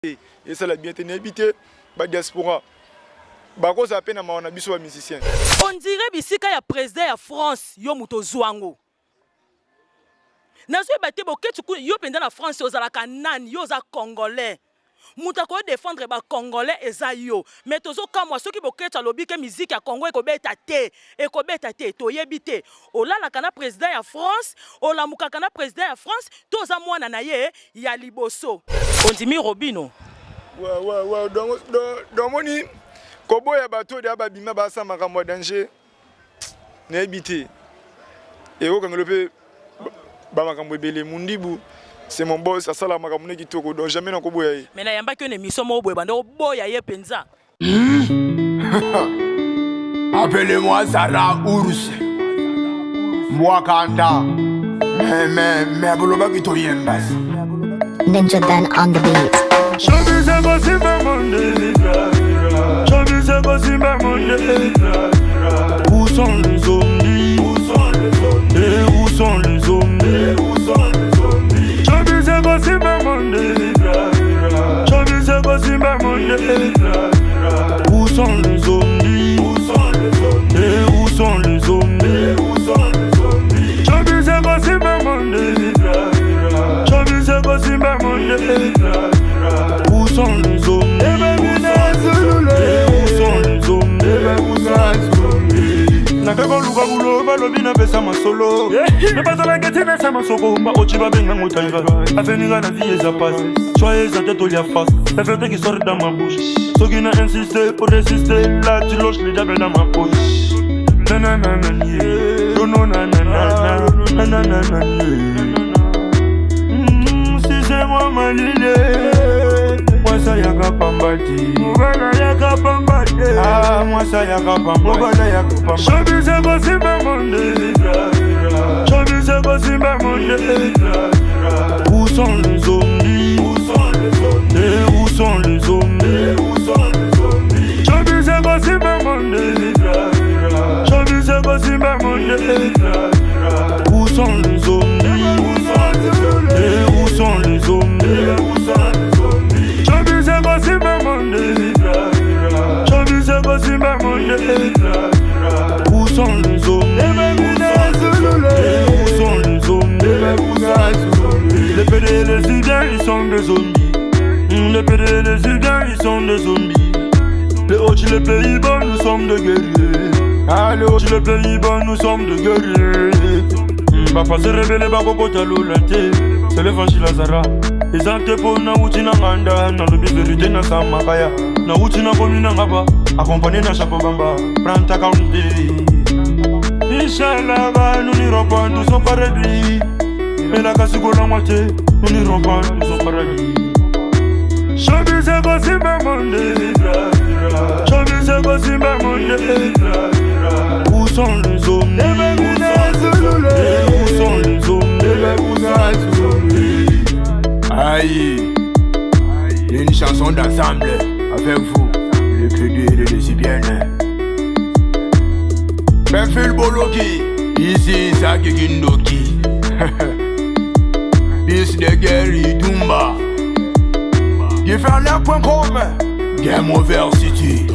Te esala bien te nayebi te ba diaspora bakozala pe na mawa na biso ba musiciens. On dirait bisika ya president ya France yo mutu ozua ngo. Nazoyeba te boketshu kuna yo penza na France ozalaka nani yo oza congolais mutu akoki defendre ba congolais eza yo mais tozo kamwa soki boketshu alobi ke musique ya Congo ekobeta te ekobeta te toyebi te olalaka na president ya France olamukaka na president ya France to oza mwana na ye ya liboso. Ondimi Robino? Ouais, ouais, ouais. Donc, donc, moni koboya bato oyo deya babima basala makambo ya danger nayebi te ekokangelo mpe bamakambo ebele. Mundibu, c'est mon boss, asalaka makambo ne kitoko, donc jamais nakoboya ye. Mais nayambaki yo na émission moko boye banda oboya ye mpenza. Appelez-moi Sarah Ours Mwakanda. Mais bolobaki toyemba. Ninja Ben on the beat. Où sont les zombies? Et où sont les zombies? Où sont les zombies? Et où sont les zombies? Où sont les zombies? Et où sont les zombies? Nakakoluka bulo balobi napesa masolo me bazalaki ntina sa masoko baoci babengango taiva afeninga na vie eza pasi sois eza te tolia face la vérité qui sort dans ma bouche soki na insiste pour résister là tu loges le diable dans ma poche nananana nono nananana nananana. Si c'est moi malile mwasa yaka pamba te mobala yaka pamba te ah mwasa yaka pamba mobala yaka pamba. Shobise kosimba monde, shobise kosimba monde. Où sont les zombies? Et où sont les zombies? Shobise kosimba monde, shobise kosimba monde. Où sont les zombies? Et où sont les zombies? Shobise kosimba monde, shobise kosimba monde. Où sont les zombies? Et où sont les zombies? Les PD et les Ugains, ils sont des zombies. Les PD et les Ugains, ils sont des zombies. Les Hauts, les Pays-Bas, nous sommes des guerriers. Ah, les Hauts, les Pays-Bas, nous sommes des guerriers. Bapase rebele bakokota lola te c'est l'évangile Lazara eza te mpo nauti na nganda nalobi vérité na samakaya nauti na komi na ngaba accompagné na chapeau bamba prends ta te. Inshallah, nous n'irons pas tous au paradis, mais la kasi kolangwa te, nous n'irons pas tous au paradis. Shobise kosimba monde, shobise kosimba monde. Où sont les zombies? Et où sont les zombies? Aïe, une chanson d'ensemble avec vous, le PD et le lesbienne. Benfil Boloki, ici Isaac Kindoki. Fils de guerre Idumba. Different.com, Game Over City.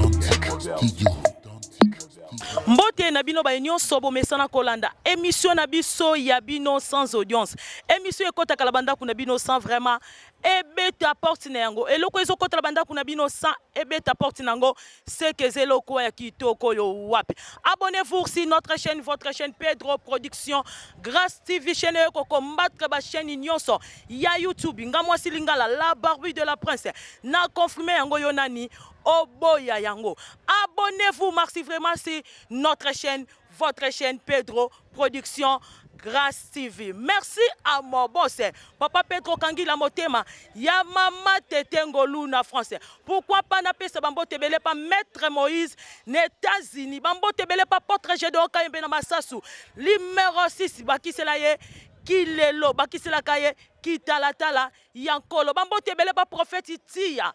Mbote na bino baye nyonso bomesana kolanda émission na biso ya bino Sans Audience, émission ekotaka na bandako na bino sans vraiment ebeta porte na yango. Eloko ezokota na bandako na bino sans ebeta porte na yango, c'est que eza eloko ya kitoko oyo wapi. Abonnez-vous sur notre chaîne, votre chaîne Pedro Production Grâce TV, chaîne oyo kocombattre bachaîne nyonso ya YouTube. Nga mwasi lingala, la barbue de la prince, na confirme yango. Yo nani oboya yango? Abonnez-vous merci vraiment sur notre chaîne, votre chaîne Pedro Production Grâce TV. Merci à mon boss, papa Pedro Kangila Motema ya mama Tete Ngolu na France. Pourquoi pas napesa bambote ebele pa maître Moïse na États-Unis, bambote ebele pa Potre Gédéon Kayembe na Masasu numéro 6, bakisela ye kilelo, bakiselaka ye kitalatala ya nkolo. Bambote ebele pa prophète Tia,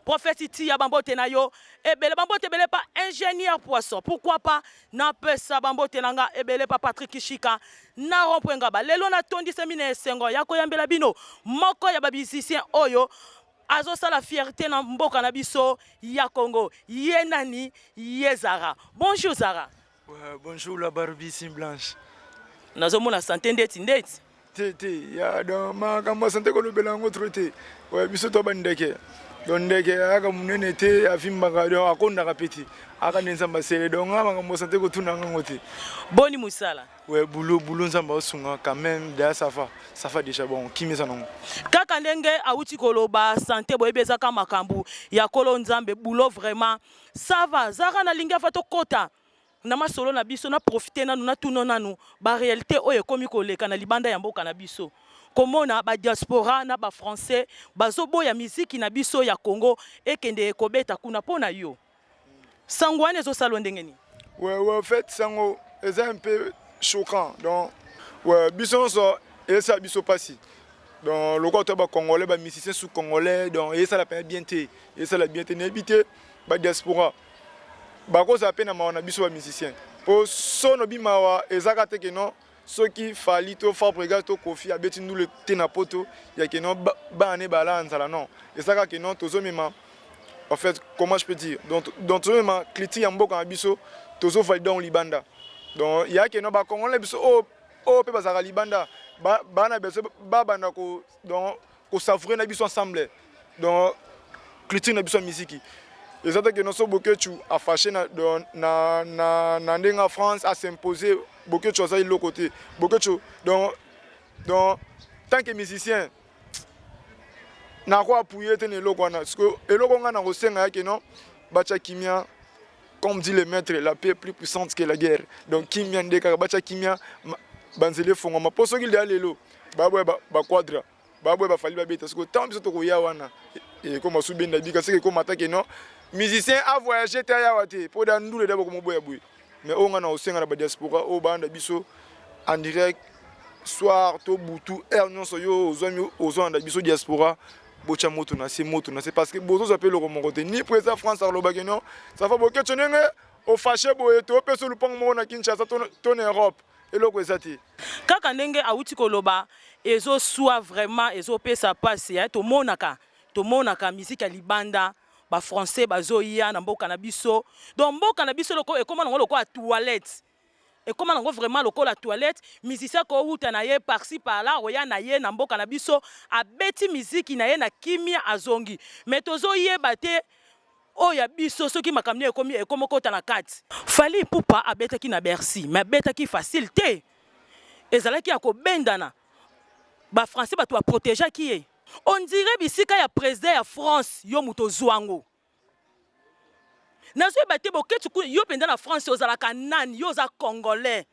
prophète Tia, bambote na yo ebele. Bambote ebele pa ingénieur Poisson. Pourquoi pas napesa bambote na nga ebele pa Patrick Kishika na rond-point Ngaba. Lelo natondisami na esengo ya koyambela bino moko ya bamusicien oyo. Azosala fierté na mboka na biso ya Congo. Ye nani? Ye Zara. Bonjour Zara. Ouais, bonjour la Barbie si blanche. Nazomona santé ndeti ndeti. Te te ya donc makambo ya santé kolobela yango trop te. Ouais, biso to bandeke. Donc ndeke ayaka monene te, avimbaka, donc akondaka mpe te. Aka nde Nzambe asele, donc nga makambo ya santé kotuna ngango te. Boni mosala? Ouais, boulot boulot, Nzambe aosunga quand même, déjà ça va. Ça va déjà, bon, kimi eza nango. Kaka ndenge awuti koloba, santé boyebi ezaka makambo ya kolo Nzambe, boulot vraiment ça va. Zara, nalingi afa tokota na masolo na biso, na profite nanu natuna nanu baréalité oyo ekomi koleka na libanda ya mboka na biso, komona badiaspora na bafrançais bazoboya miziki na biso ya Congo ekende kobeta kuna. Mpo na yo, sango wana ezosala ndenge nini? Ouais, en fait, sango eza un peu choquant. Donc ouais, biso nyonso ezosala biso mpasi. Donc lokola to bacongolais, bamusicien sous congolais, donc ezosala mpenza bien te, ezosala bien te. Nayebi te, badiaspora bakozala mpe na mawa na biso bamusicien, mpo sono bimawa ezaka te ke non, soki Fally to Fabregas to Koffi abeti ndule te na Poto ya ke non, bana ne bala nzala. Non, ezaka ke non, tozomema, en fait, comment je peux dire, donc tozomema critique ya mboka na biso, tozovalide yango libanda. Donc ya ke non, bacongolais biso oyo oyo mpe bazalaka libanda, bana biso babanda ko donc kosavourer na biso ensemble. Donc culture na biso ya misiki eza te ke non, so Boketshu afâché na ndenge ya France as'impose. Boketshu aza eloko te. Boketshu, donc tant que musicien, nako appuyer te na eloko wana. Parce que eloko ngai na kosenga yake non, batya kimia. Comme dit le maître, la paix est plus puissante que la guerre. Donc kimia nde kaka, batya kimia, banzela efongwama. Mpo soki leya lelo baboya baquadra, baboya baFally babeta, soki ntango biso tokoya wana ekoma su benda bika seke ekoma atake non, musicien avoyage te, ayawa te, mpo da ndule da bakomoboya boye. Mais oyo ngai na kosenga na badiaspora oyo balanda biso en direct, soir to butu, heure nyonso yo ozwami ozolanda biso, diaspora, botya moto na se, moto na se, parce que bozozwa mpe eloko moko te. Ni président France alobaki non, ça va, Boketshu, ndenge ofâché boye, topesa lupango moko na Kinshasa to na Europe, eloko eza te. Kaka ndenge awuti koloba, ezoswa vraiment, ezopesa mpasi. Tomonaka miziki ya libanda, bafrançais bazoya na mboka na biso. Donc mboka na biso ekóma nango lokola toilette, ekóma nango vraiment lokola toilette. Musicien kowuta na ye par-ci par-là, oya na ye na mboka na biso, abeti miziki na ye na kimia, azongi. Mais tozoyeba te oyo ya biso soki makambo nini ekomi ekómi okota na kati. Fally Ipupa abetaki na Bercy, mais abetaki facile te, ezalaki ya kobendana. Bafrançais bato baprotégeaki ye. On dirait bisika ya président ya France, yo moto ozwa yango. Nazoyeba te, Boketshu, yo mpenza na France ozalaka nani? Yo oza congolais,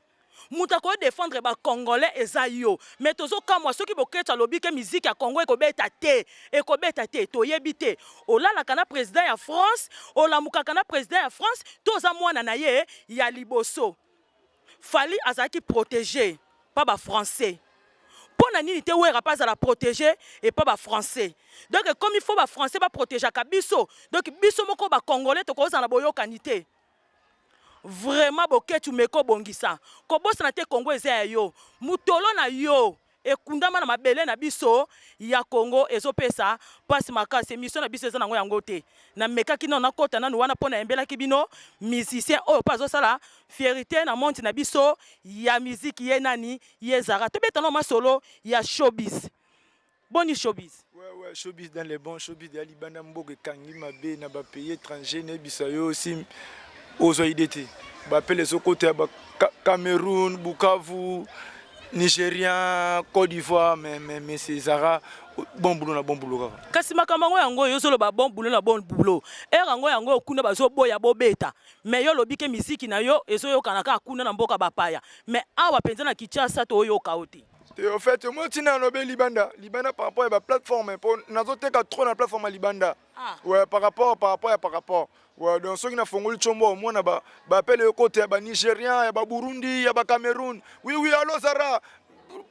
moto akodéfendre bacongolais eza yo. Mais tozokamwa soki Boketshu alobi ke miziki ya Congo ekobeta te, ekobeta te. Toyebi te, olalaka na président ya France, olamukaka na président ya France, to oza mwana na ye ya liboso? Fally azalaki protégé pa bafrançais, mpo na nini te Wera mpe azala protégé epa bafrançais? Donc ekomi fo bafrançais baprotégeaka biso. Donc biso moko bacongolais tokozala na boyokani te. Vraiment, Boketshu, meko obongisa. Kobosana te, Kongo eza ya yo, mutolo na yo ekundama na mabele na biso ya Congo. Ezopesa mpasi makasi. Émission na biso eza nango yango te. Namekaki nano nakɔta nanu wana mpo nayembelaki bino musicien oyo mpe azosala fierté na monde na biso ya miziki. Ye nani? Ye Zara. Tobeta nano masolo ya showbiz. Boni showbiz? Ouais, showbiz dans les bons, showbiz ya libanda mboka ekangi mabe na bapays étranger. Nayebisa yo aussi, ozwa idée te, bapele ezokota ya Cameroun, Bukavu, Nigérien, Côte d'Ivoire, mais c'est Zara, bon boulot na bon boulot kaka. Kasi makambo yango yango oyo ozoloba, bon boulot na bon boulot, ere yango yango oyo kuna bazoboya bobeta, mais yo olobi ke miziki na yo ezoyokana kaka kuna na mboka bapaya, mais awa mpenza na Kinshasa toyoka yo te. Te, au fait, moi ntina nalobi libanda libanda par rapport ya baplateforme, mpo nazoteka trop na plateforme ya libanda. Ah. Ouais, par rapport ya par rapport, ouais. Donc soki nafongoli tshombo, omona bapele ekota ya banigérien, ya baburundi, ya bacameroun. Oui, allo Zara,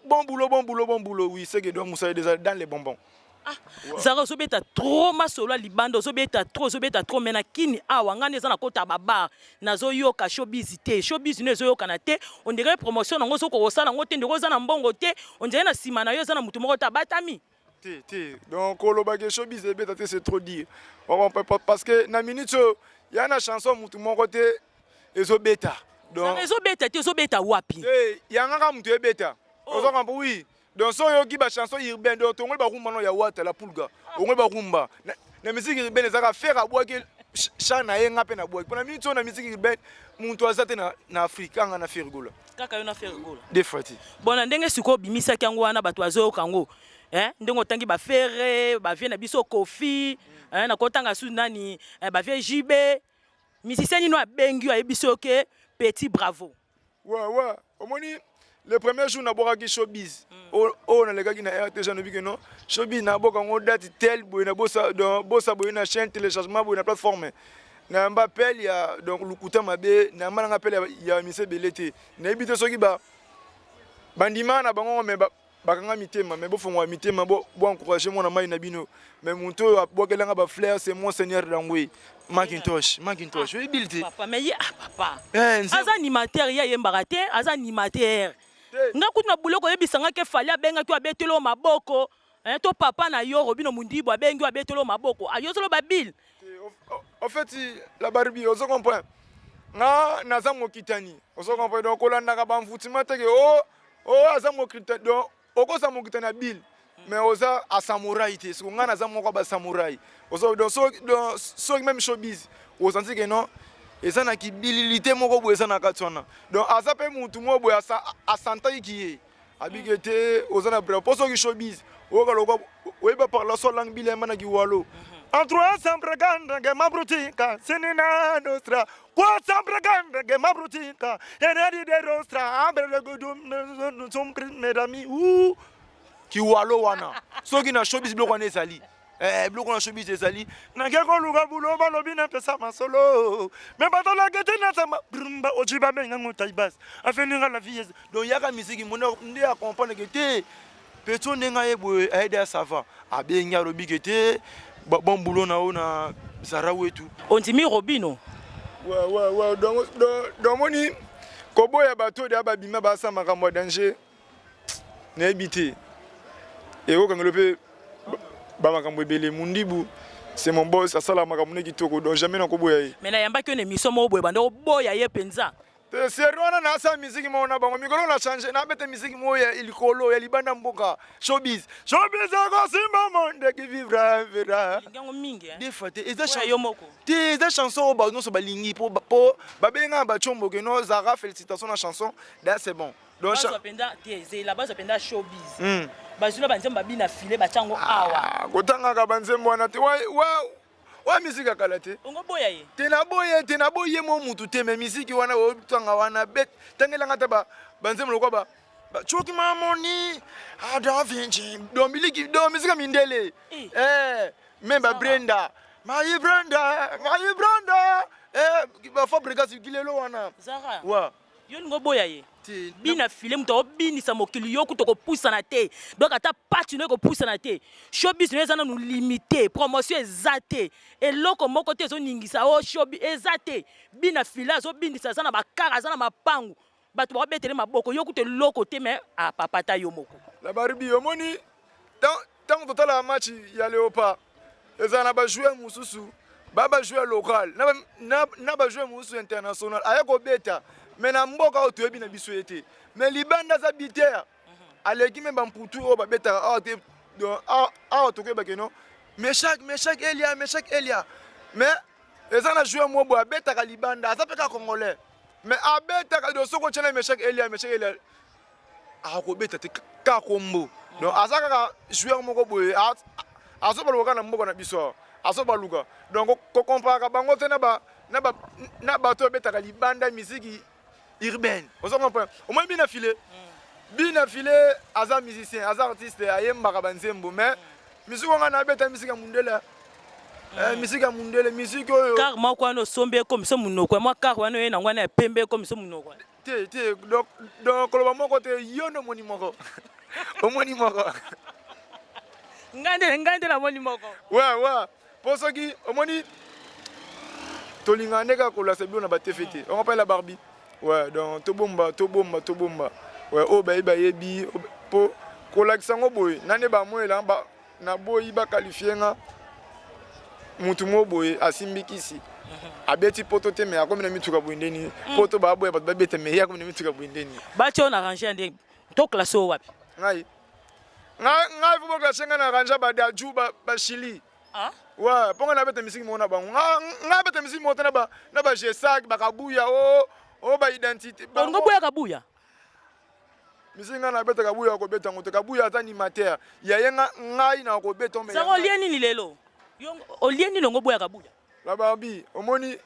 bon boulot, bon boulot, bon boulot. Oui, c'est que donc mosala déjà dans les bonbons. Ah, Zara, ozobeta trop masolo ya libanda, ozobeta trop, ozobeta trop, mais na Kini awa, ngai nde eza na kota babar, nazoyoka showbiz te. Showbiz no ezoyokana te. On dirait promotion nango ozokoka kosala yango te. Ndeko, oza na mbongo te. On dirait na nsima na yo eza na motu moko te abatami. Te te, donc koloba ke showbiz ebeta te, c'est trop dire, parce que na minute oyo ya na chanson mutu moko te ezobeta. Donc ezobeta te, ezobeta wapi? Te, yanga kaka mutu ebeta. Oh. Ozo comprendre? Oui. Donc so oyoki bachanson urbaine, donc tongoli barumba no ya Wata la Pulga, ongoli barumba na musique urbaine, ezaka Ferre abwaki chan na ye, nga mpe nabwaki. Mpona minute oyo na musique urbaine mutu aza te na Afrique, anga na Ferre Gola. Kaka yo na Ferre Gola. Deux fois te. Bon, na ndenge sikoyo obimisaki yango wana, bato bazoyoka yango, eh, ndenge otangi baFerre, bavieux na biso Kofi, eh, nakotanga su nani, eh, bavieux JB, musicien nino abengi yo, ayebi so ke petit bravo? Ouais, omoni, le premier jour nabwakaki showbiz oyo nalekaki na RTG, nalobi ke non, showbiz naboka yango date tel boye na bosa, donc bosa boye na chaîne, téléchargement boye na plateforme. Nayamba appel ya, donc lukuta mabe, nayamba nanga appel ya mise ebele te. Nayebi te soki bandima na bango, me bakanga mitema, me bofongola mitema, bo encourage mwana mai na bino. Me moto oyo abwakelanga bafleur, c'est monseigneur Dangwe Macintosh. Macintosh, oyebili te? Papa, mais ye, ah, papa. Eh, aza animateur, ye ayembaka te, aza animateur. Te. Nga kutu na buloko oyebisanga ke Fally abengaki oyo, abeteli oyo maboko, eh, to papa na yo Robino Mundibu abengi oyo, abeteli oyo maboko, ayo ozoloba bile. En fait, la Barbie, ozo comprendre, nga naza mokitani, ozo comprendre? Donc kolandaka bamvutima te ke o o aza mokitani. Donc okoza mokitani ya bile, mais oza asamouraï te. Siko nga naza moko ya basamouraï, ozo donc soki même showbiz osanti ke non, eza na kibilili te moko boye eza na kati wana. Donc aza mpe mutu moko boye asantaki ki ye abike te, oza na bravo. Mpo soki showbiz oyoka lokwa oyeba parla so langue bilemba na kiwalo entre sempre ganda che mabrutica sinina nostra qua sempre ganda che mabrutica enedi de rostra abre gudum sum medami u kiwalo wana. Soki na showbiz biloko wana ezali, biloko na showbiz ezali. Nake koluka bulo, balobi napesa masolo, me batalaki te nasamba brumba oji babengango taibas afeninga la vie. Donc yaka misiki mona nde acomprendre ke te, petio ndenge aye boye ayede ya sava abengi, alobi ke te, bon boulot na yo na Zara wetu. Ondimi Robino? Ouais, donc omoni, koboya bato oyo deya babima basala makambo ya danger, nayebi te, ekokangelo mpe bamakambo ebele. Mundibu, c'est mon boss, asalaka makambo ne kitoko, donc jamais nakoboya ye. Mais nayambaki yo na émission moko boye, banda oboya ye mpenza. Te, seri wana nasala misiki moko na bango. Mikolo na change, nabeta misiki moko ya likolo ya libanda mboka. Showbiz, showbiz akosimba monde qui vivra verra. Olingi yango mingi, eh? Des fois te, eza Oyo ya yo moko. Te, eza chanson oyo bato nyonso balingi po babengaka batiomboke no Zara, félicitation na chanson da, c'est bon. Donc bazwa mpenza te, zela, bazwa mpenza showbiz. Bazwi na banzembo, babina file, batyango awa. Ah, kotangaka banzembo wana te, wa misiki ya kala te. Ongo boya ye? Te, naboye te, naboye mo mutu te, me misiki wana otanga wana bet tangelanga ta banzembo lokwa ba choki mamoni ada Vinci, donc miliki, donc misiki ya mindele. Eh. Eh, me ba Brenda, mai Brenda, mai Brenda, eh, ba Fabregas kilelo wana. Zara. Wa. Yo lingo boya ye? Te. Bina file moto aobinisa mokili, yo kuta kopusana te, donc ata pati no ekopusana te. Showbiz no eza nanu limité, promotion eza te, eloko moko te ezoningisa o showbiz eza te. Bina file azobinisa, aza na bakara, aza na mapangu, bato bakobetele maboko, yo kuta eloko te. Mais apapa ta yo moko. La Barbie, omoni, ntango totalaka match ya Léopard, ezala na bajoueur mosusu ba bajoueur local na bajoueur mosusu international aya kobeta, mais na mboka oyo toyebi na biso ye te, mais libanda aza buteur, aleki me bamputu oyo babetaka awa te. Donc awa tokoyeba ke non, Meshak, Meshak Elia, Meshak Elia, mais eza na joueur moko boye abetaka libanda, aza mpe kaka congolais, mais abetaka. Donc soki otyana Meshak Elia, Meshak Elia akobeta te, kaka kombo. Donc aza kaka joueur moko boye azobaluka kaka na mboka na biso awa, azobaluka. Donc kocomparaka bango te na bato oyo abetaka libanda misiki urbaine, ozo comprendre? Omoni Bina File, Bina File aza musicien, aza artiste, ayembaka banzembo, mais misiki oyo ngai nabeta, misiki ya mundele. Eh, misiki ya mundele, misiki oyo Car moko wana osombi ekomiso monoko ya mwa car wana oye nango wana ya pembe ekomiso monoko. Te te, donc koloba moko te, yo nde omoni moko, omoni moko. Ngai nde namoni moko. Ouais, mpo soki omoni, tolingaka nde kaka kolasa bilo na batefe te, ongo mpe la Barbie. Ouais, donc tobomba, tobomba, tobomba. Ouais, oyo bayebi bayebi, mpo kolakisa yango boye nani bamoyela. Naboyi ba qualifier nga mutu moko boye asimbi kisi abeti poto te mais akomi na mituka boye ndeni poto baboya bato babeta mais ye akomi na mituka boye ndeni. Batia yo na range ya ndenge to classe oyo wapi? Ngai ngai faut boclasse ngai na range ba Dadju ba Chili. Ah? Ouais, mpo ngai nabeta misiki moko na bango. Ngai abeta misiki moko te na ba Gesac, ba Kabuya o o ba identité. Olingo boya Kabuya? Misiki ngai nabeta Kabuya akobeta yango te. Kabuya aza animateur. Ya ye ngai na kobeta mais. Sango olie nini lelo? Yo olie nini ongo boya Kabuya? La Barbie, omoni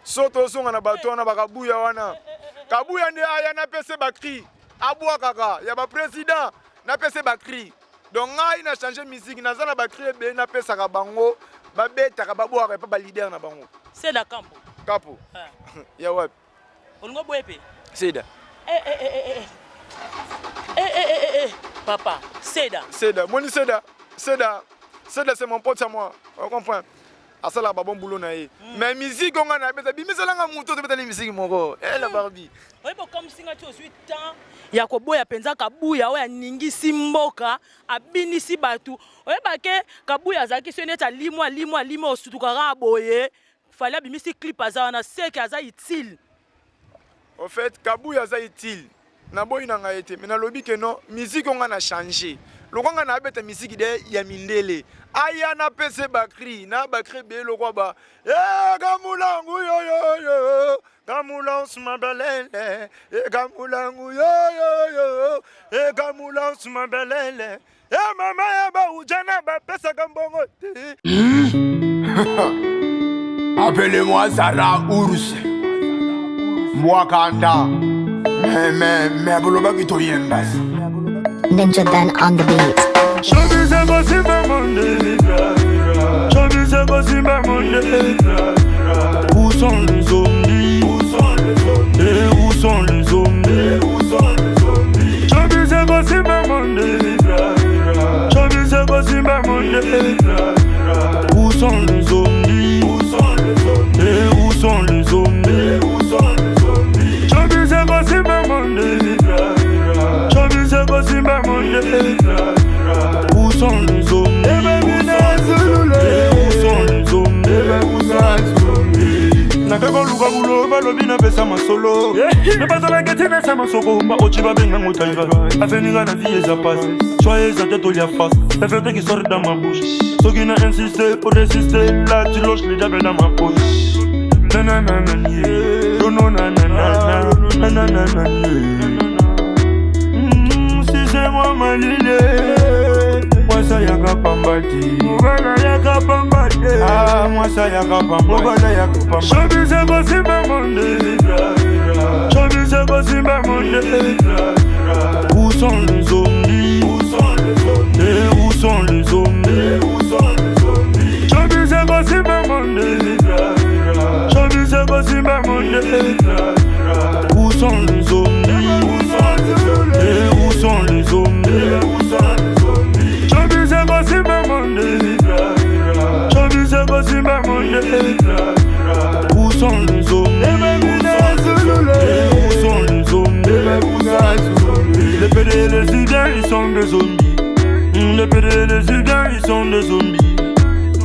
so tozonga na bato wana bakabuya wana. Kabuya nde aya na pese ba cri. Abwakaka ya ba président na pese ba cri. Donc ngai na changer musique naza na ba cri ebele napesaka bango babetaka babwaka epa ba leader na bango. Seda Kampo. Kapo. Ya wapi? Olingo boye pe? Seda. Eh eh eh eh. Eh eh eh eh eh. Papa, Seda. Seda, moni Seda. Seda. Seda c'est mon pote à moi. On comprend. Asala ba bon boulot na ye. Mais musique onga na beta bimisela nga muto to beta ni musique moko. Eh la Barbie. Oyebi okamwisi nga ti ozwi temps ya koboya mpenza Kabuya oyo aningisi mboka, abinisi bato. Oyeba ke Kabuya azalaki soki neti alimwa alimwa alimwa osutuka kaka boye. Fally abimisi clip aza wana seke aza utile. Au fait Kabuya aza utile. Naboyi na ngai te mais nalobi ke non musique oyo nga na changer. Lokwa nga nabeta musique de ya mindele. Aya na pese ba cri na ba cri ebele lokwa ba eh kamulangu yo yo yo kamulansu mabelele eh kamulangu yo yo yo eh kamulansu mabelele eh mama ya ba ujana bapesaka mbongo te. Appelez-moi Zara Ours. Mwakanda. Mais, mais, mais, bolobaki toyemba. Ninja Ben on the beat. Showbiz kosimba monde. Showbiz kosimba monde. Où sont les zombies? Et où sont les zombies? Showbiz kosimba monde. Showbiz kosimba monde. Où sont les zombies? Et où sont les zombies? Showbiz kosimba monde. Showbiz kosimba monde. Où sont les zombies? Et où sont les zombies? Nake koluka bulo balobi napesa masolo me bazalaki ti nasa masoko baoci babengango taiva afeninga na vie eza pasi choix eza te tolia face la vérité qui sort dans ma bouche soki na insiste pour résister là tu loges le diable dans ma poche nananana nananana nananana. Si c'est moi malile mwasa yaka pamba te mobala yaka pamba te ah mwasa yaka pamba mobala yaka pamba. Showbiz kosimba monde. Showbiz kosimba monde. Où sont les zombies? Et où sont les zombies? Showbiz kosimba monde. Showbiz kosimba monde. Où sont les zombies? Et où sont les zombies? Showbiz kosimba monde. Showbiz kosimba monde. Où sont les zombies? Et où sont les zombies? Les PD et les Ubiens, ils sont des zombies. Les PD et les Ubiens, ils sont des zombies.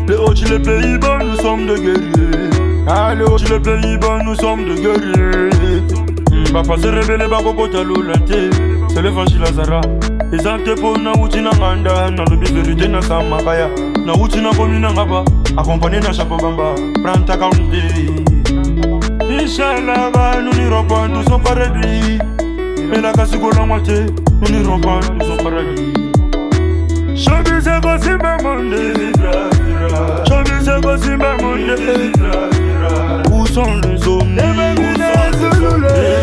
Les Hochi, les Pays-Bas, nous sommes des guerriers. Ah, les Hochi, les Pays-Bas, nous sommes des guerriers. Papa se rebelle, bakokota lola te. C'est l'évangile Lazara. Eza te mpo nauti na nganda nalobi vérité na samakaya nauti na komi na ngaba accompagné na chapeau bamba prends ta quantité. Inch'Allah, nous n'irons pas tous au paradis. Mais la casse kolangwa te, nous n'irons pas tous au paradis. Showbiz kosimba monde. Showbiz kosimba monde. Où sont les zombies? Et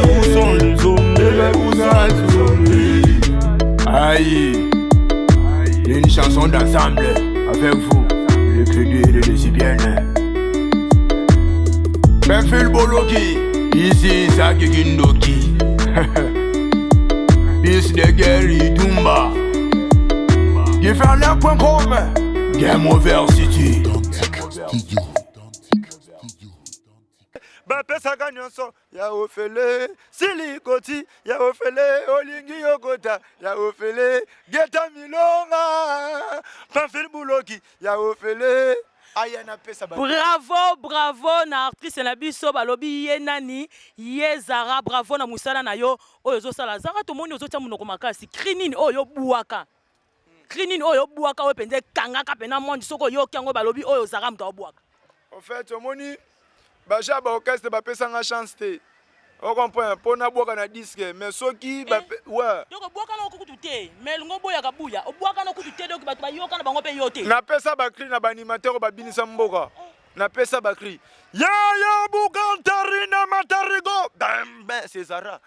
où sont les zombies? Aïe, une chanson d'ensemble avec vous, le crédit et le lesbienne. Benfil Boloki, ici Zaki Kindoki. Fils de guerre Idumba. Different.com, Game Over City. Ba Napesaka nyonso ya ofele silikoti ya ofele olingi yokota ya ofele geta milonga pamphile buloki ya ofele aya napesa ba Bravo, bravo na artiste na biso balobi ye nani ye Zara, bravo na mosala na yo oyo ozosala. Zara, tomoni ozotia monoko makasi, cri nini oyo obwaka? Cri nini oyo obwaka oyo mpenza ekangaka mpenza monde, soki oyoki yango balobi oyo Zara moto aobwaka? En fait, omoni baja ba orchestre bapesanga chance te, ocomprend, mpo nabwaka na disque, mais soki ouais. Donc obwaka na kutu te, mais elingo oboyaka buya, obwaka na kutu te, donc bato bayoka na bango mpe yo te. Napesa bacri na baanimateur oyo babinisa mboka, napesa bacri yaya bukantarina matarigo bembe césara.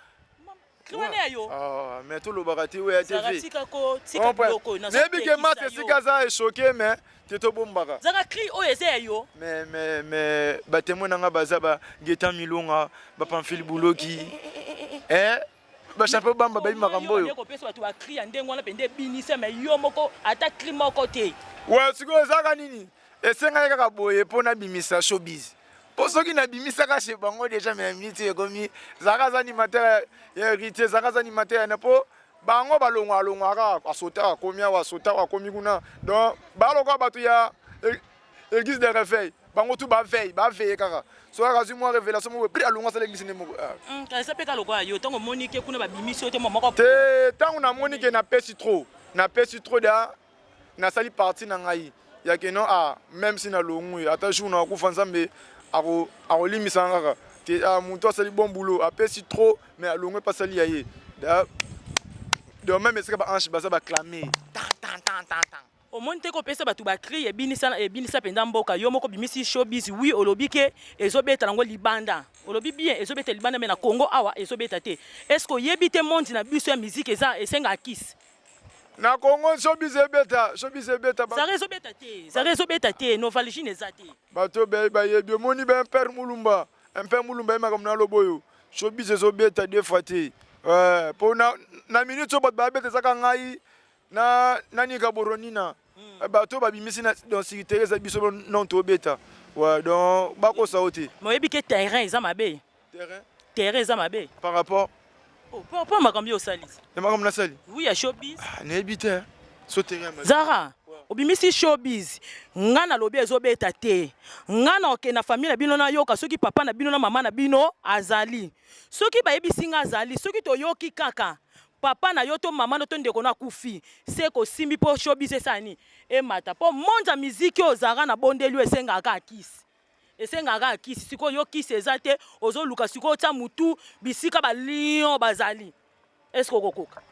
Cri wana ya yo? Ah, mais tolobaka te oyo ya Zara, TV. tika ko tika biloko oyo. Nayebi ke masi esika aza echoke, mais te tobombaka. Zara, cri oyo eza ya yo? Mais batémoin na nga baza ba Getan Milonga, bapamphile Buloki, eh, bachampion bamba bayebi makambo oyo. Kopesa bato bacri ya ndenge wana mpenza ebinisa, mais yo moko ata cri moko te. Ouais, sikoyo ezalaka nini? Esengaki kaka boye mpo nabimisa showbiz, mpo soki nabimisaka chez bango déjà, mais na miniti ekomi zalaka aza animateur ya héritier, zalaka aza animateur ya na, mpo bango balongwa alongwaka, asota akomi awa, asota akomi kuna. Donc balokola bato ya église de réveil, bango tu baveille, baveye kaka soki kaka azwi mwa révélation moko pri alongwa, asala église nde moko. Ah. Eza mpe ka lokola yo, ntango omoni ke kuna babimisi yo te mwa moko. Te, ntango namoni ke napesi trop, napesi trop da, nasali parti na ngai ya ke non, ah, même si nalongwi, ata jour na akufa, Nzambe akolimbisa nga kaka te. Ah, moto asali bon boulot, apesi trop, mais alongwi mpe asali ya ye da. Donc même esika baange baza baclame tan tan tan tan tan. Omoni te kopesa bato bacri ebinisa, ebinisa mpenza mboka. Yo moko obimisi showbiz, oui, olobi ke ezobeta nango libanda, olobi bien ezobeta libanda, mais na Congo awa ezobeta te. Est ce que oyebi te monde na biso ya musique eza esengaka kisi? Na Congo showbiz ebeta, showbiz ebeta. Zara, ezobeta te. Zara, ezobeta te, novalgine eza te. Bato bayebi, omoni ba impere Mulumba, impere Mulumba ye makambo na lobo oyo showbiz ezobeta deux fois te. Mpo na minute oyo bato babeta ezaka ngai na nanika boronina. Bato oyo babimisi na donc sécurité eza biso non tobeta. Ouais, donc bakosa yo te. Mais oyebi ke terrain eza mabe? Terrain? Terrain eza mabe. Par rapport? Oh, mpo makambo yo osalisi. Ya makambo nasali? Oui, ya showbiz. Ah, nayebi te so terrain mabe. Zara, obimisi showbiz, nga nalobi ezobeta te. Nga na okende na famille na bino, nayoka soki papa na bino na mama na bino azali. Soki bayebisi nga azali, soki toyoki kaka papa na yo to mama no to ndeko no akufi, se kosimbi mpo showbiz esala nini? Emata. Mpo monde ya miziki oyo ozalaka na bondeli oyo esengaka kaka kisi, esengaka kaka kisi. Sikoyo yo kisi eza te, ozoluka sikoyo otya mutu bisika balion bazali, est ce que okokoka?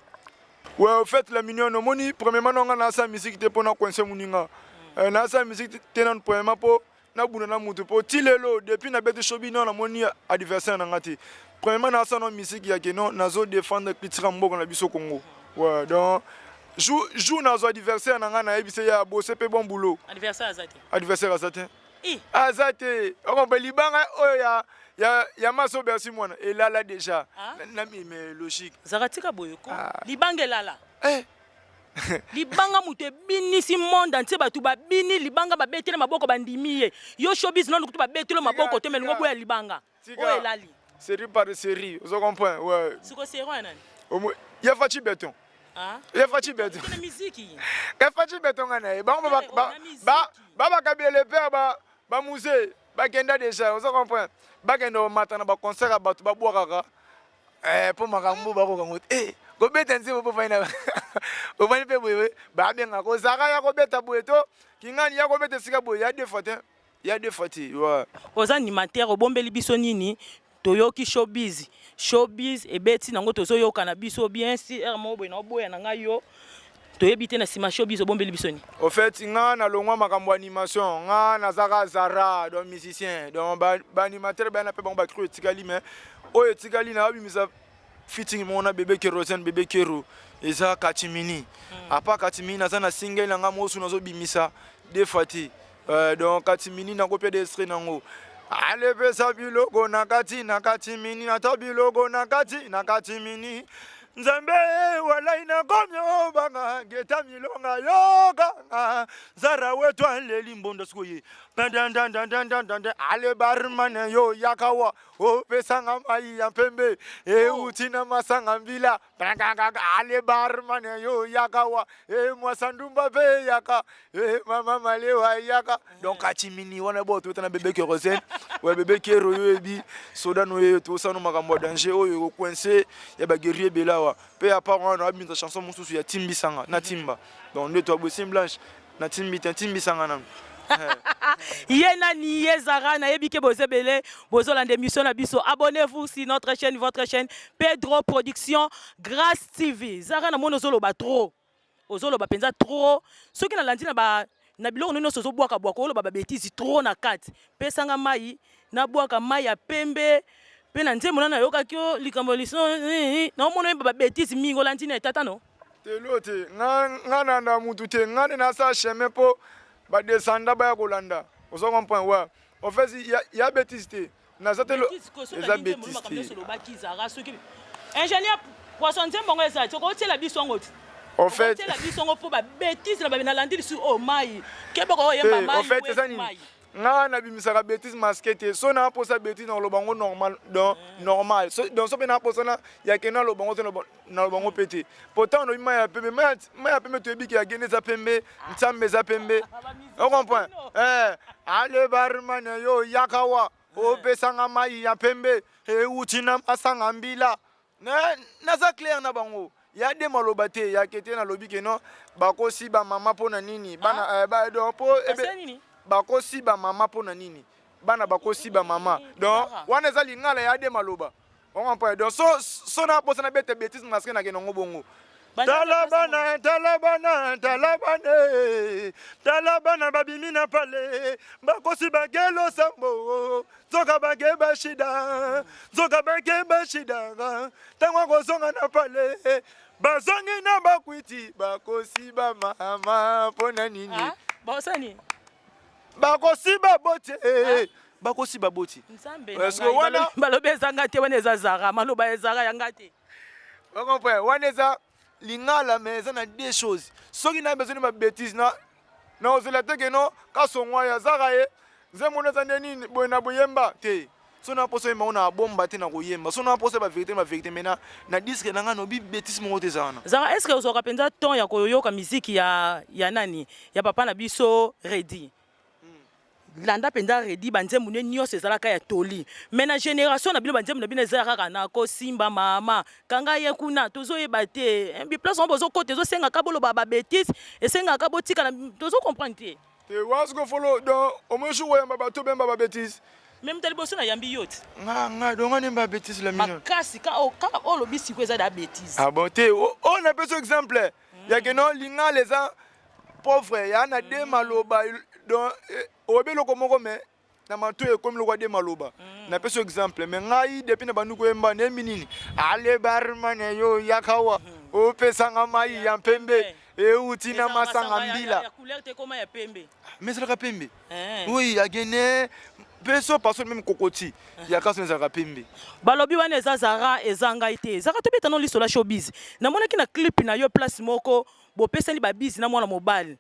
Ouais, au fait, la mignonne, omoni, premièrement no nga nasala musique te mpo na coince moninga. Nasala musique te nanu premièrement mpo nabunda na mutu, mpo ti lelo depuis nabeti showbiz no namoni adversaire na nga te. Premièrement nasala no musique ya ke non, nazo défendre culture ya mboka na biso Congo. Ouais, donc jour nazwa adversaire na nga, nayebisa ye abose mpe bon boulot. Adversaire aza te. Adversaire aza te. Aza te, okompe libanga oyo ya maso Bercy mwana elala déjà. Ah? Na mais logique. Zara, tika boye ko. Libanga elala. Eh. Libanga, moto ebinisi monde entier, bato babini libanga, babeteli maboko, bandimi ye. Yo showbiz nanu kutu babeteli maboko te, melingo boya libanga oyo elali. Série par série, ozo comprendre, ouais. Siko série wana nani? Ya Faci Beton. Ah? Ya Faci Beton. Na miziki. Ya Faci Beton nga na ye bango babakabela père bamusée bakenda déjà, ozo comprendre, bakenda komata na baconcert ya bato babwakaka mpo makambo bakokango te kobeta nzembo mpo fai ofandi mpe boye, babengaka kozalaka ya kobeta boye to kingani ya kobeta esika boye ya deux fois te, ya deux fois te, ouais. Oza animateur, obombeli biso nini? Toyoki showbiz, showbiz ebeti nango, tozoyoka na biso bien. Si heure moko boye na oboya na ngai yo, toyebi te na nsima showbiz obombeli biso nini? Au fait, nga nalongwa makambo ya animation, nga nazaka Zara, donc musicien. Donc baanimateur baya na mpe bango bacru etikali, mais oyo etikali na babimisa featuring moko na Bébé Kérosène, Bébé Kero, eza Katimini. Apa Katimini, naza na single na nga mosu nazobimisa deux fois te. Donc Katimini nakopia de extrait nango: alepesa biloko na kati na Katimini, ata biloko na kati na Katimini. Nzambe walai nakomi obanga geta milonga yokanga zara wetu aleli mbondo sikoye dandandandandandande ale barmane yo yakawa opesanga mai ya mpembe euti na masanga mbila Kaka ale barman yo yaka wa e mwasa ndumba pe yaka e mama malewa yaka. Donc achimini wana bo to na bébé kérosène. Ouais bébé kero yo ebi soda no yo to sano makambo danger oyo ko coincer ya ba guerrier belawa. Pe à part wana abimisa chanson mususu ya timbisanga na timba. Donc nde to abosi blanche na timbi te timbisanga nanu. Ye nani ye Zara nayebi ke boza ebele bozolanda émission na biso. Abonnez-vous sur notre chaîne, votre chaîne Pedro Production Grâce TV. Zara namoni ozoloba trop, ozoloba mpenza trop. Soki nalandi na ba na biloko nyonso ozobwaka bwaka, oloba ba bêtise trop na kati. Pesanga mai nabwaka mai ya pembe mpe na nzembo na nayokaki yo likambo liso naomona oyeba ba bêtise mingi. Olandi na etata no Telo te nga nga nanda mutu te, nga nde nasala chemin mpo ba descendants baya kolanda. Ozo comprendre? Ouais, en fait ya, ya bêtise te, naza te eza bêtise te. Ingénieur poisson, nzembo yango eza ti okotiela biso yango ti. En fait okotiela biso yango mpo ba bêtise na nalandi lisu oyo mai keboko oyemba mai. En fait eza nini, nga nabimisaka bêtise masqué te. So na posa bêtise, na koloba yango normal. Donc normal, so, donc so mpe na posa na ya ke naloba yango te, naloba yango mpe te. Pourtant olobi mai ya pembe, mai ya pembe, toyebi ke agende eza pembe, nzambe eza pembe. O comprend? Eh, ale barman yo yakawa opesanga mai ya pembe euti na masanga mbila. Naza clair na bango ya de maloba te ya kete. Nalobi ke non, bakosi bamama mpo na nini bana eh, ba, donc mpo bakosi bamama mpo na nini bana bakosi bamama. Donc wana eza lingala ya de maloba. On comprend? Donc so na posa na bete bêtise masqué na kenongo bongo. Tala bana, tala bana, tala bana, tala bana babimi na pale, bakosi bakelo sambo, nzoka bake bashida, nzoka bake bashida. Ntango akozonga na pale, bazongi na bakwiti. Bakosi bamama mpo na nini? Bosani. Bakosi baboti, bakosi baboti. Nzambe, balobi ezanga te. Wana eza Zara, maloba ezara yanga te. Ocomprend? Wana eza lingala, mais eza na deux choses. Soki na besoin ba bêtise na ozela te ke no kasongwa ya zaka ye nzembo wana eza nde nini boye na boyemba te. So na posa oyemba ngo na bomba te, na koyemba. So na posa ba vérité, ba vérité, mais na disque na nga nobi bêtise moko te eza wana. Zara, est ce que ozwaka mpenza temps ya koyoka miziki ya nani, ya papa na biso Redi? Landa mpenza Redi, banzembo nde nyonso ezalaka ya toli. Mais na génération na bino, banzembo na bino eza kaka na kosimba mama kanga ye kuna, tozoyeba te biplace yango bozokota. Ezosengaka boloba babêtise, esengaka botika, tozocomprendre te. Te wana siko folo. Donc omoi jour oyamba bato bemba babêtise. Mais moto ya liboso nayambi yo ti. Nga donc nga nemba bêtise la mino. Makasi kaka oyo olobi siko eza da bêtise. Ah bon, te, oyo napesi exemple ya ke non, lingala eza pauvre ya na de maloba. Donc oyebi eloko moko, mais na matoi ekomi lokwa de maloba. Napesi exemple, mais ngai depuis na bandi koyemba, nayembi nini? Ale barmane yo yakawa opesanga mai ya mpembe euti na masanga mbila. Mais ezalaka pembe. Oui, agene mpe so paso même kokoti ya kaso ezalaka pembe. Balobi wana eza Zara, eza ngai te. Zara, tobeta no lisola showbiz. Namonaki na clip na yo place moko bopesani babizi na mwana mobali,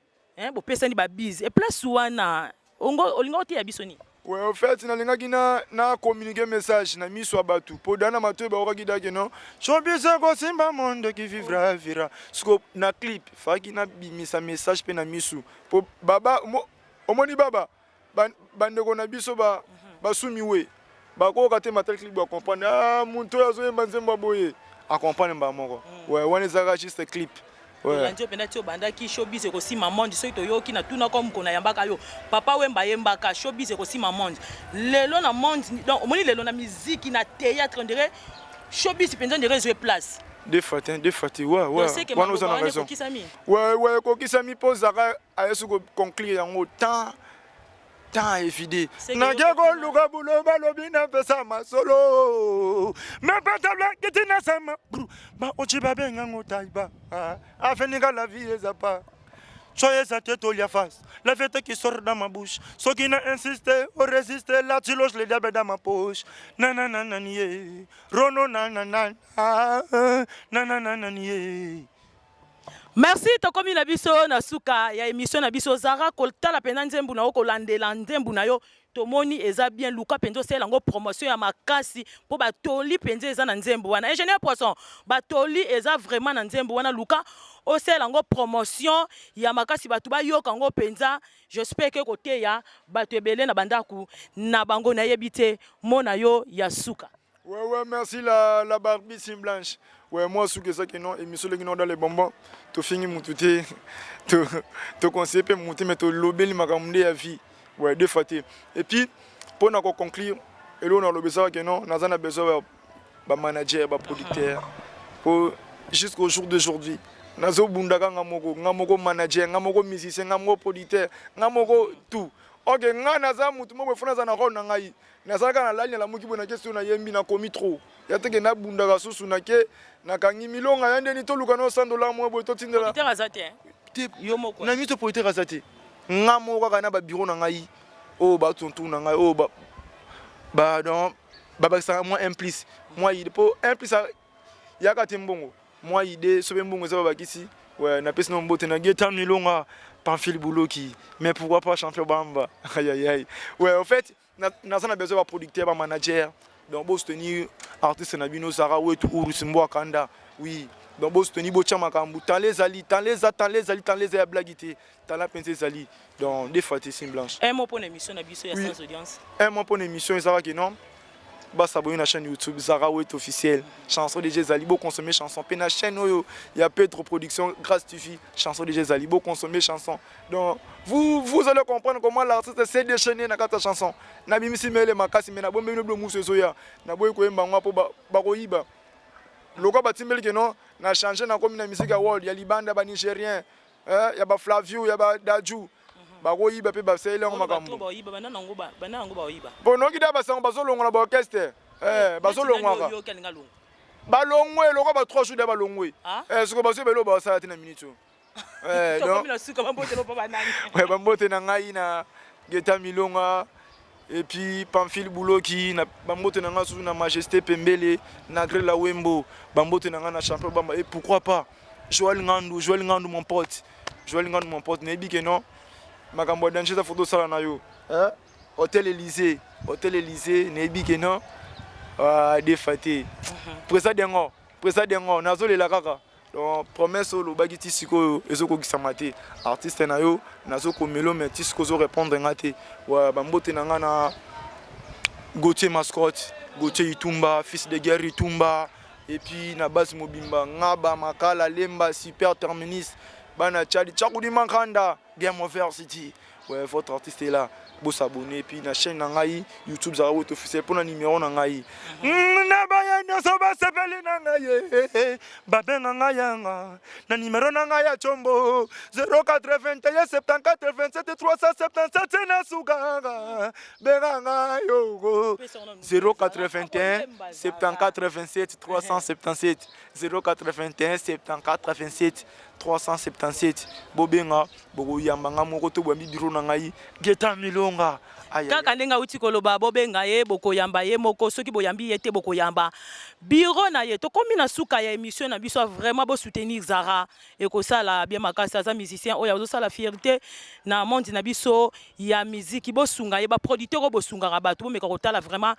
bopesani babizi e place wana. Olinga oteya biso nini? Ouais, au fait nalingaki na communiquer message na miso ya bato mpo da na matoi baokaki dake non, showbiz ekosimba monde qui vivra vira. Siko na clip faki nabimisa message mpe na misu mpo baba omoni baba bandeko na biso basumi we bakoyoka te matel clip, bacomprendre: ah, moto oyo azoyemba nzembo ya boye, acomprendre mbala moko. Ouais, wana ezalaka juste clip. Olandi yo mpenza ti obandaki showbiz ekosima monde. Soki toyoki na tunaka mokolo nayambaka yo, Papa Wemba ayembaka showbiz ekosima monde. Lelo na monde, donc omoni lelo na miziki, na théâtre, on dirait showbiz mpenza on dirait ezwe place. Deux fois te, deux fois te. Ouais, wana oza na raison. Ouais, ekokisami mpo Zaka aye soki conclure yango temps évide. Nake koluka bulo, balobi napesa masolo mepetabla kiti na sama baoci babengango taiba afenika la vie eza pa. Soyez à tête au face. La vérité qui sort dans ma bouche. Ce qui n'a insisté, au résister, là tu loges le diable dans ma poche. Nanana, yeah. Rono nanana, nanana, yeah. Merci, tokomi na biso na suka ya émission na biso. Zara, kotala mpenza nzembo na yo, kolandela nzembo na yo, tomoni eza bien. Luka mpenza osala yango promotion ya makasi, mpo batoli mpenza eza na nzembo wana. Ingénieur Poisson, batoli eza vraiment na nzembo wana. Luka osala yango promotion ya makasi, bato bayoka yango mpenza. J'espère ke koteya bato ebele na bandako na bango. Nayebi te, mona yo ya suka. Ouais, merci la Barbie Sim Blanche. Ouais, moi, ce que ça que non, émission les dans les bonbons, to fingi mutu te, to conseiller pe mutu, mais to lobeli makambo ya vie. Ouais, deux fois te. Et puis, pour nous conclure, et là on a lobé ça que non, naza na besoin ba manager, ba producteur. Pour jusqu'au jour d'aujourd'hui, nazobundaka nga moko manager, nga moko musicien, nga moko producteur, nga moko tout. Ok, nga naza mutu moko efuna naza na rôle na ngai. Nazalaka na lali, nalamuki boye, nake so nayembi, nakomi trop ya teke, nabundaka susu, nake nakangi milonga ya ndeni, toluka no 100 $ moko boye, totindela. Producteur aza te, hein? Yo moko. Na miso producteur aza te, nga moko kaka na babiro na ngai oyo batontour na ngai oyo donc babakisaka mwa un plus, mwa idée, mpo un plus yaka te mbongo, mwa idée soki mbongo eza, babakisi. Ouais, napesi na mbote na Geta Milonga, Pamphile Bouloki, mais pourquoi pas champion Bamba. Aïe aïe aïe. Ouais, en fait, naza na besoin baproducteur, bamanager. Donc bosoutenir artiste na bino Zara Wetu Urus Mbwakanda. Oui, donc bosoutenir, botya makambo. Talent ezali, talent eza, talent ezali, talent eza ya blague te, talent mpenza ezali. Donc des fois te, Sim Blanche. Un mot pour l'émission na biso ya Oui. sans audience. Un mot pour l'émission ezalaki non, basabonner na chaîne YouTube Zara Wetu officiel, chanson déjà ezali, boconsommer chanson. Mpe na chaîne oyo ya Petro Production Grâce TV, chanson déjà ezali, boconsommer chanson. Donc vous, vous allez comprendre comment l'artiste s'est déchaîné na kati ya chanson. Nabimisi mele makasi, me nabombi bino bilo musu ezoya. Naboyi koyemba ngo mpo bakoyiba lokwa batimbeli ke non, na change, nakomi na musique ya world, ya libanda, banigérien, ya baflavio, ya badaju, bakoyiba mpe basaleli yango makambo. Baoyiba bana nango, bana yango baoyiba. Mpo noki da basango bazolongola baorchestre, bazolongwaka. Yoki alinga longo. Balongwe lokwa ba 3 jours da balongwe. Ah? Soko bazoyeba eloko basala te na minute oyo. Donc tokomi na suka, bambote lopa banani? Ouais, bambote na ngai na Geta Milonga et puis Pamphile Bouloki, na bambote na ngai susu na Majesté Pembele, na Grela Wembo, bambote na ngai na champion Bamba et pourquoi pas Joël Ngandou, Joël Ngandou mon pote, Joël Ngandou mon pote. Nayebi ke non, makambo ya danger eza, foto osala na yo, hein? Hôtel Élysée, Hôtel Élysée, nayebi ke non, ah, defa te. Président Dengo, président Dengo, nazolela kaka. Donc promesse oyo olobaki ti sikoyo ezokokisama te. Artiste na yo nazokomelo, mais ti sikoyo ozorépondre nga te. Wa bambote na nga na Gauthier Mascotte, Gauthier Itumba, fils de guerre Itumba, et puis na base mobimba, Ngaba, Makala, Lemba, Super Terminus, bana Tchadi, Tchakudi Mankanda, Game Over City. Ouais, votre artiste est là. Bosabonner et puis na chaîne na ngai YouTube Zara Wetu officiel, mpona numéro na ngai. Na baya nyonso basepeli na ngai ye, babenga ngai yanga na nimero na ngai ya combo 081 74 27 377 na sukanga, benga ngai yoko 081 74 27 377, 081 74 27 377. Bobenga, bokoyamba nga moko to boyambi biro na ngai Geta Milonga. Aïe, aïe. Kaka ndenge awuti koloba, bobenga ye, bokoyamba ye moko. Soki boyambi ye te, bokoyamba biro na ye. Tokomi na suka ya émission na biso. Vraiment, bosoutenir Zara, ekosala bien makasi. Aza musicien oyo azosala fierté na monde na biso ya miziki. Bosunga ye, baproducteur oyo bosungaka bato, bomeka kotala vraiment,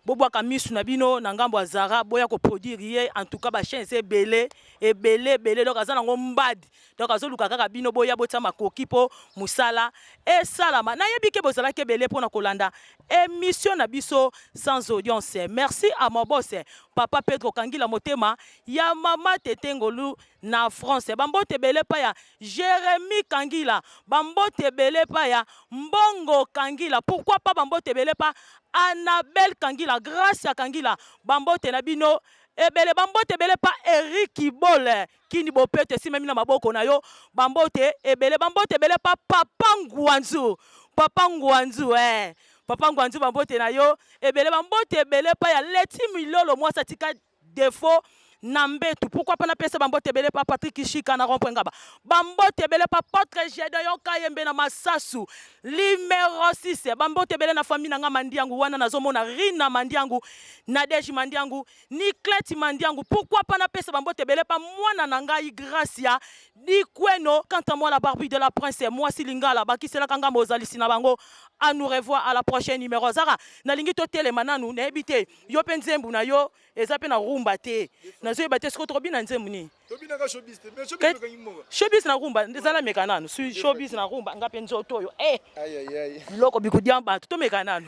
bobwaka misu na bino na ngambo ya Zara, boya koproduire ye. En tout cas, bachaîne eza ebele, ebele, ebele. Donc aza nango mbadi, donc azoluka kaka bino boya botia makoki mpo mosala esalama. Nayebi ke bozalaki ebele mpona kolanda émission na biso sans audience. Merci à mon boss, papa Pedro Kangila, motema ya mama Tete Ngolu na France. Bambote ebele pa ya Jérémi Kangila, bambote ebele pa ya Mbongo Kangila, pourquoi pas bambote ebele pa Annabelle Kangila, Grâce ya Kangila, bambote na bino ebele. Bambote ebele pa Erik Ibole Kini Bopeto, esimami na maboko na yo, bambote ebele. Bambote ebele pa papa Ngwanzu, papa Ngwanzu, eh. Papa Ngwanzu, bambote na yo ebele. Bambote ebele pa ya Leti Milolo, mwasi atika défaut. Na mbetu. Pourquoi pas napesa bambote ebele pa Patrick Kishika na rond-point Ngaba. Bambote ebele pa Potre Gedeon Kayembe na Masasu numero 6. Bambote ebele na famille na nga Mandiangu wana nazomona Rina Mandiangu, Nadège Mandiangu, Niclette Mandiangu. Pourquoi pas napesa bambote ebele pa mwana na ngai Gracia Dikweno. Quant à moi, la Barbie de la Prince, mwasi lingala bakiselaka nga mozalisi na bango. À nous revoir à la prochaine numéro. Zara, nalingi totelema nanu, nayebi te yo mpe nzembu na yo eza mpe na rumba te, nazoyeba te soki tokobina nzembu nini. Tobinaka showbiz te, mais showbiz tokangi mboka. Showbiz na rumba ezala, meka nanu showbiz na rumba, nga mpe nzoto oyo eh. Aïe aïe aïe. Biloko bikudia bato, tomeka nanu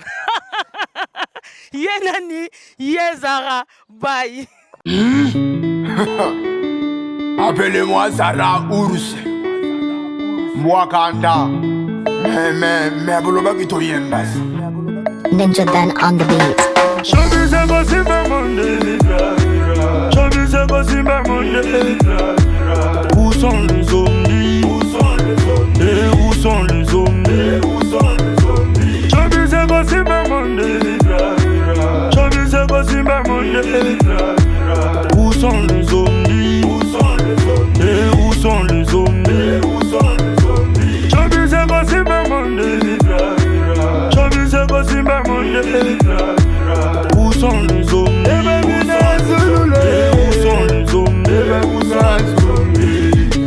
ye nani ye Zara bai. Appelez-moi Zara Ours. Mwakanda. Mais bolobaki toyembasi. Ninja Ben on the beat. Showbiz ekosimba monde. Showbiz ekosimba monde. Où sont les zombies? Et où sont les zombies? Showbiz ekosimba monde. Showbiz ekosimba monde. Où sont les zombies? Et où sont les zombies? Showbiz ekosimba monde. Showbiz ekosimba monde. Où sont les zombies? Et où sont les zombies?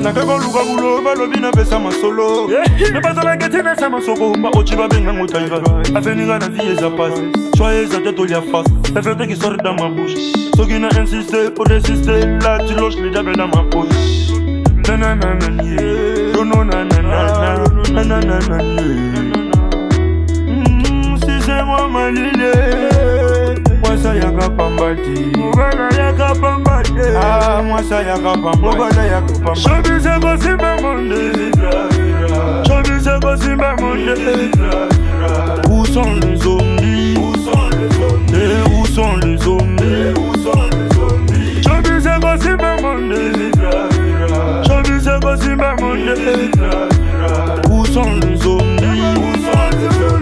Nake koluka bulo, balobi napesa masolo, me bazalaki ntina esa masoko baoci babengango taiva afeninga na vie eza pasi, choix eza te, tolia face la vérité qui sort dans ma bouche. Soki na insiste pour résister là, tu loges le diable dans ma poche. Nananana, non, nananana, nananana. Si c'est moi malile, mwasa yaka pamba te, mobala yaka pamba te. Ah, mwasa yaka pamba, mobala yaka pamba. Showbiz ekosimba monde. Showbiz ekosimba monde. Où sont les zombies? Et où sont les zombies? Showbiz ekosimba monde. Showbiz ekosimba monde. Où sont les zombies?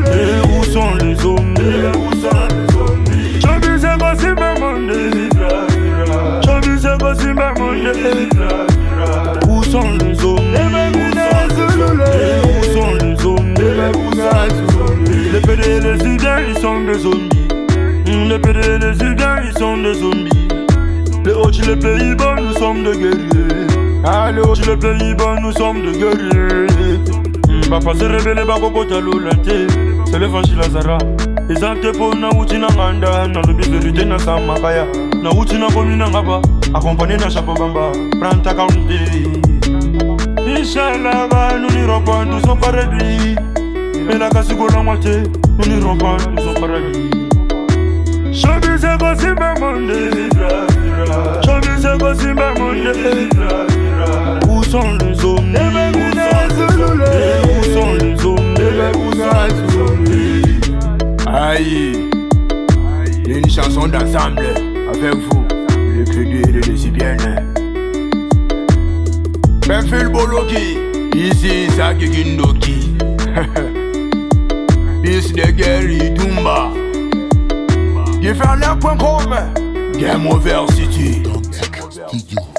Et où sont les zombies? Showbiz ekosimba monde. Showbiz ekosimba monde. Où sont les zombies? Et où sont les zombies? Les PD et les Ugains, ils sont des zombies. Les PD et les Ugains, ils sont des zombies. Les Hauts, les Pays-Bas, nous sommes des guerriers. Allez, les Pays-Bas, nous sommes des guerriers. Bapase rebele bakokota lola te, c'est l'évangile Azara. Eza te mpo nauti na nganda, nalobi vérité na samakaya, nauti na komi na ngaba, accompagné na chapeau bamba prends ta quantité. Inch'Allah, nous n'irons pas tous au paradis. Elaka sikolangwa te, nous n'irons pas tous au paradis. Showbiz ekosimba monde. Showbiz ekosimba monde. Où sont les zombies? Et où sont les zombies? Aïe, une chanson d'ensemble avec vous, le crédit et le lesbienne. Benfil Boloki, ici Saki Kindoki. Fils de guerre Dumba. Giferler.com, Game Over City. Studio.